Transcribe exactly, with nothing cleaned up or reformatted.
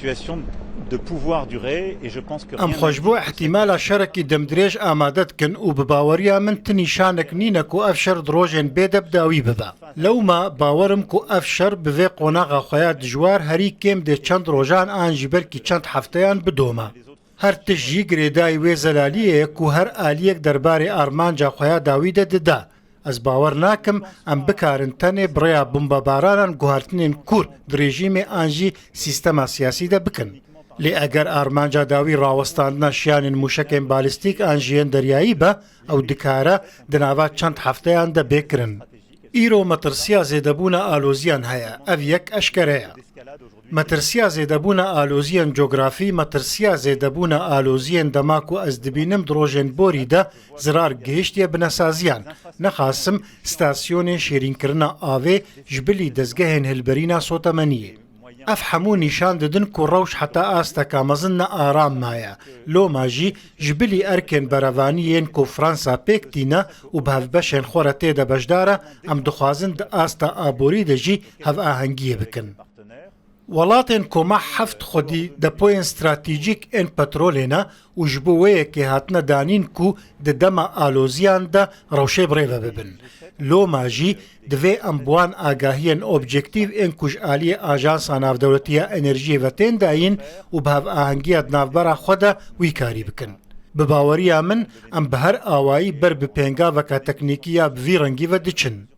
Situation de pouvoir durer et je pense que Em xwe ji bo ihtimala şerekî demdirêj amade dikin û bi baweriya min ti nîşanek nîne ku ev şer di rojên bê de bi dawî bibe. Lewma bawer im ku ev şer bi vê qonaxa xwe ya dijwar herî kêm dê çend rojan an jî belkî çend hefteyan bidome. Her tişt jî girêdayî wê zelaliyê ye ku her aliyek derbarê armanca xwe ya dawî de dide. Ez bawer nakim em bikarin tenê bi rêya bombebaranan guhartinên kûr di rejîmê an jî sîstema siyasî de bikin. Lê eger armanca dawî rawestandina şiyanên mûşekên balîstîk an jî yên deryayî be, ew dikare di nava çend hefteyan de bê kirin. Îro metirsiya zêdebûna aloziyan heye. Ev yek eşkere ye. Metirsiya zêdebûna aloziyên cografî, metirsiya zêdebûna aloziyên dema ku ez dibînim di rojên borî de zirar gihiştiye binesaziyan. Nexasim stasyonên şêrînkirina avê ji bilî dezgehên hilberîna sotemeniyê. Ev hemû nîşan didin ku rewş heta asteka mezin ne aram maye. Loma jî ji bilî erkên berevanî yên ku Fransa pêk tîne û bi hevbeşên xwe re tê de beşdar e, em dixwazin di asta aborî de jî hevahengiyê bikin. Welatên Koma heft xwedî depoyên stratejîk ên petrolê ne û ji bo wê yekê hatine danîn ku di dema aloziyan de rewşê bi rê ve bibin. Loma jî divê em bi wan agahiyên objektîf ên ku ji aliyê Ajansa Navdewletî ya Enerjiyê ve tên dayîn û bi hevahengiya di navbera xwe de wî karî bikin. Bi baweriya min em bi her awayî ber bi pêngaveke teknîkî ya bi vî rengî ve diçin.